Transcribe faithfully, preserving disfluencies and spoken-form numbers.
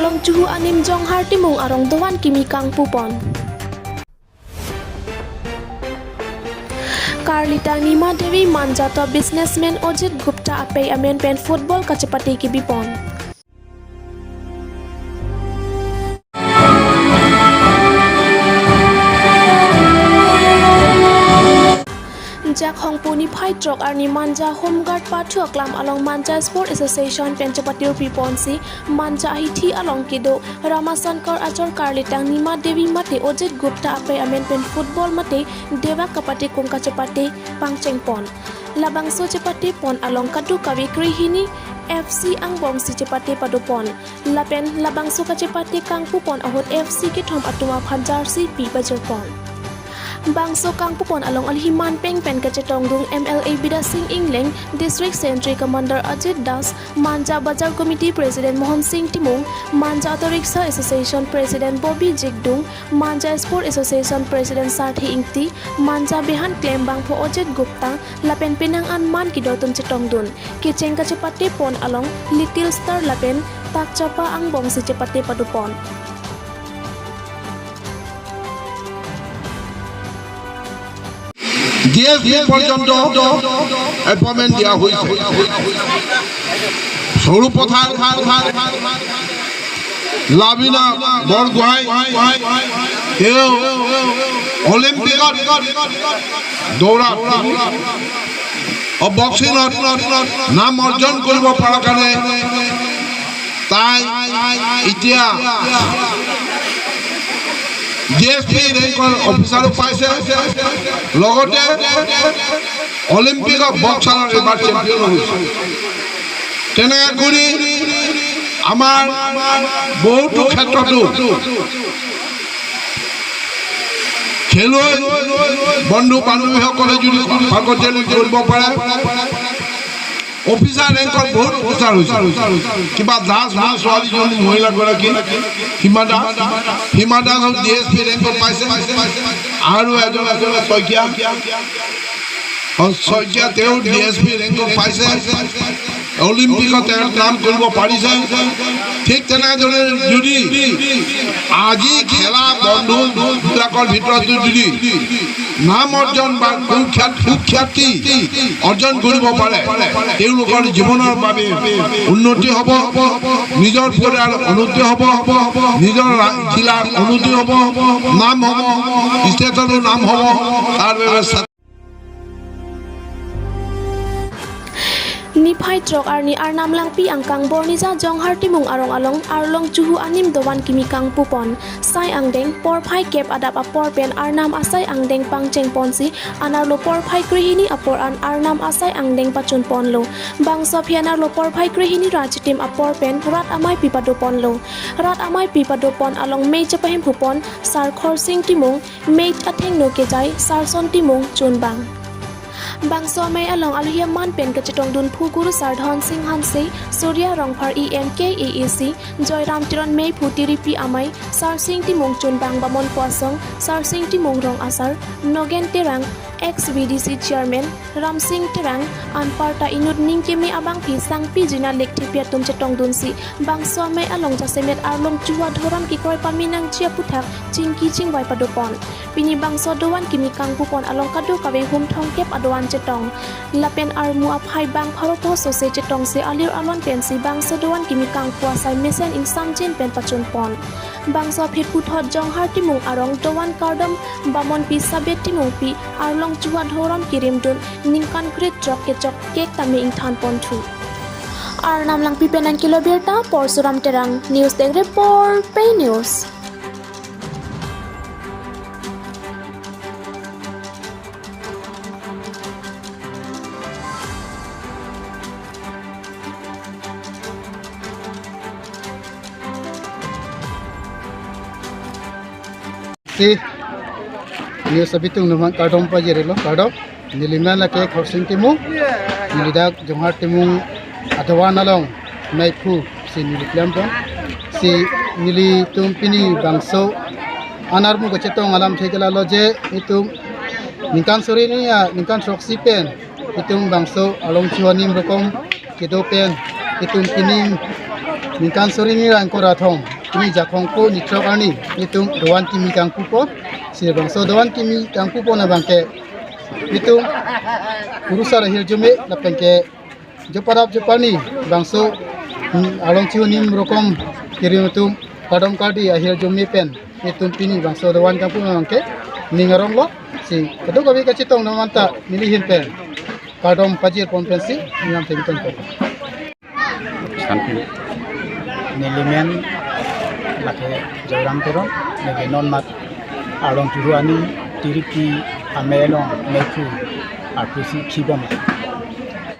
Arlong Chuhu anim Jonghar Timung arong dovan kimi kangpupon. Karlitang Nima Devi Manja top businessman Ajit Gupta apei amen pen football kachepate kibipon. Jakhong pu niphai throk arni Manja Home Guard pathu aklam along Manja Sport Association pen chepate-ur piponsi Manja ahithi along kedo Ramashankar Achor Karlitang Nima Devi mate Ajit Gupta apei amen pen football mate dewak kapate kung kachepate pangchengpon. Labangso chepatepon along kadokave krehini F C angbongsi chepate padopon. Lapen labangso kachepate kangpupon ahut F C kethom atum aphan jersey pi bajirpon. Bangso kangpupon along alhi manpeng pen kachetongdun M L A Bidya Sing Engleng, District Sentry Commander Ajit Das, Manja Bazar Committee President Mohan Sing Timung, Manja Auto Rickshaw Association President Bobby Jigdung, Manja Sport Association President Sarthi Ingti, Manja Behan Klembang pho Ajit Gupta, lapen penang an man kedo atum chetongdun. Kecheng kachepatepon along Little Star lapen Takchapa angbongsi chepate padopon. D S P পৰ্যন্ত এপইণ্টমেণ্ট দিয়া হৈছে। সৰুপথাৰ, লাভিনা বৰগোহাঁই, তেওঁ অলিম্পিকত দৌৰাত, অ, বক্সিঙত নাম অৰ্জন কৰিব পৰা কাৰণে তাই এতিয়া ডি এছ পি ৰেংকৰ অফিচাৰো পাইছে, লগতে অলিম্পিকৰ বক্সাৰৰ এইবাৰ চেম্পিয়ন হৈছে। তেনেকৈ কৰি আমাৰ বহুতো ক্ষেত্ৰতো খেলুৱৈ বন্ধু বান্ধৱীসকলে যদি পাৰ্গত কৰিব পাৰে, অফিচাৰ ৰেংকত বহুত অফিচাৰ হৈছে। কিবা দাস বুলি ছোৱালীজনী মহিলাগৰাকী হিমা দাস, হিমা দাস ডি এছ পি ৰেংকত পাইছে। আৰু এজন আছে শইকীয়া, অ, শইকীয়া, তেওঁ ডি এছ পি ৰেংকত পাইছে। অলিম্পিকত তেওঁ নাম কৰিব পাৰিছে। ঠিক তেনেদৰে যদি আজি খেলা বন্ধুবিলাকৰ ভিতৰত যদি নাম অৰ্জন বা সুখ্যাত সুখ্যাতি অৰ্জন কৰিব পাৰে, তেওঁলোকৰ জীৱনৰ বাবে উন্নতি হ'ব, নিজৰ পৰিয়াল উন্নতি হ'ব, নিজৰ ৰা- জিলাৰ উন্নতি হ'ব, নাম হ'ব, ষ্টেটৰো নাম হ'ব। তাৰ বাবে নিফাই throk arni Arnam Langpi angkang Bornija Jonghar Timung arong along Arlong Chuhu anim dovan kimi kangpupon. Sai angdeng porphai kep adap apor pen Arnam asai angdeng pangchengponsi anerlo porphai krehini apor an Arnam asai angdeng pachunponlo. Bangso aphi anerlo porphai krehini ra chitim apor pen rat amei pi padoponlo. Rat amei pi padopon along mei chepahemphupon Sar Khorsing Timung, mei athengno kejai Sarson Timung chunbang. Bangso amei along alohi aman pen kachetongdunphu Guru Sar Dhon Sing Hanse, Surya Rongphar E M K A A C, Joyram Teron meiphu tiripi amei, Sarsing Timung chunbang Bamon Puasong, Sarsing Timung rong asar, Nogen Terang, ex V D C chairman, Ramsing Terang, anparta inut ning keme abangpi sangpi jina lekthepi atum chetongdunsi, bangso amei along jasemet Arlong Chuhu adhorom kekroi pamenangji aputhak chingki chingvai padopon. Pini bangso dovan kimi kangpupon along kadokave hum thomkep adovan chetong. Lapen armu aphai bang pharo thosose chetongse alir alon pensi bangso dovan kimi kangpu asai mesen ingsamjin pen pachunpon. Bangso aphi puthot Jonghar Timung arong dovan kardom Bamonpi Sabet Timungpi Arlong Chuhu adhorom kirimdun ningkan krethrok kechok kek tame ingthanponthu. Arnam Langpi pen nangkelo birta, Porsuram Terang, News Desk Report, Pei News. Si news abitung numan kardom pajirilo, kardom. Neli men lake Khorsing Timung, neli dak Jonghar Timung adovan along meiphu si neli klempon. Si nelitum pini bangso anermu kachetong alamthe ke lalo je itum ningkan suri hini, ah, ningkan throksi pen itum bangso Arlong Chuhu anim rokom kedo pen itum pini ningkan suri hini ra ingkoi ra thom Pini Jakhong po ni throk arni nelitum doan kimi kangpupo. Si bangso doan kimi kangpupo na abangke nelitum kurusar ahirjume lapen ke joparap joparni bangso, hmm, arlong chihu nim rokom kiri atum kardom kardi ahirjume pen nelitum pini bangso doan kangpu abangke ning aronglo. Si kadokave kachetong atum anta neli ahin pen kardom pajirpon pensi ning alam thengtong ko. Santi. Neli men lake Joyram Teron, neli non mat arlong chihu arni tiriki ame along mephu arpu si khibom.